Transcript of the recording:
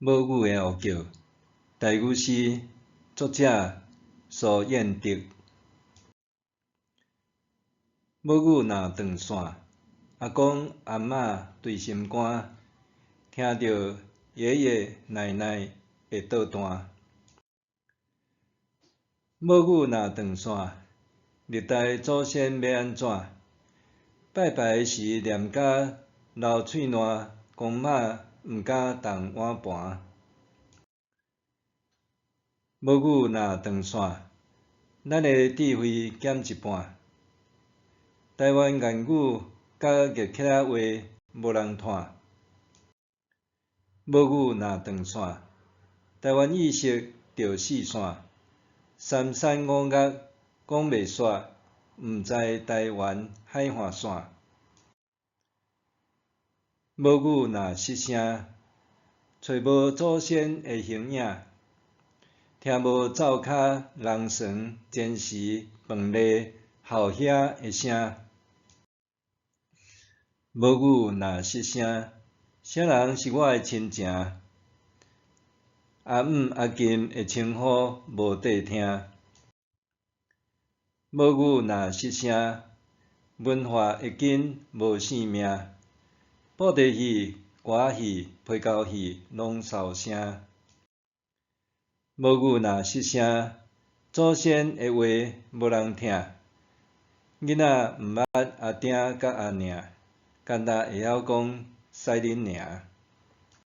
母語的呼叫，台語詩，作者蘇燕德。母語若斷線，阿公阿嬤捶心肝，聽著爺爺奶奶會倒彈。母語若斷線，歷代祖先欲按怎？拜拜時念甲流喙瀾，公媽毋敢動碗盤。母語若斷線，咱的智慧減一半。台灣言語佮客家話無人傳。母語若斷線，台灣意識著四散。三山五岳講袂煞，毋知台灣海岸線。母語若失聲，揣無祖先的形影，聽無灶跤人床煎匙飯粒鱟瓦的聲。母語若失聲，啥人是我的親情？阿姆阿金的稱呼無綴聽。母語若失聲，文化的根無性命。布袋戲、歌仔戲、皮膠戲攏梢聲。母語若失聲，祖先的話無人聽。囡仔毋捌阿丁佮阿娘，干焦會曉講屎恁娘。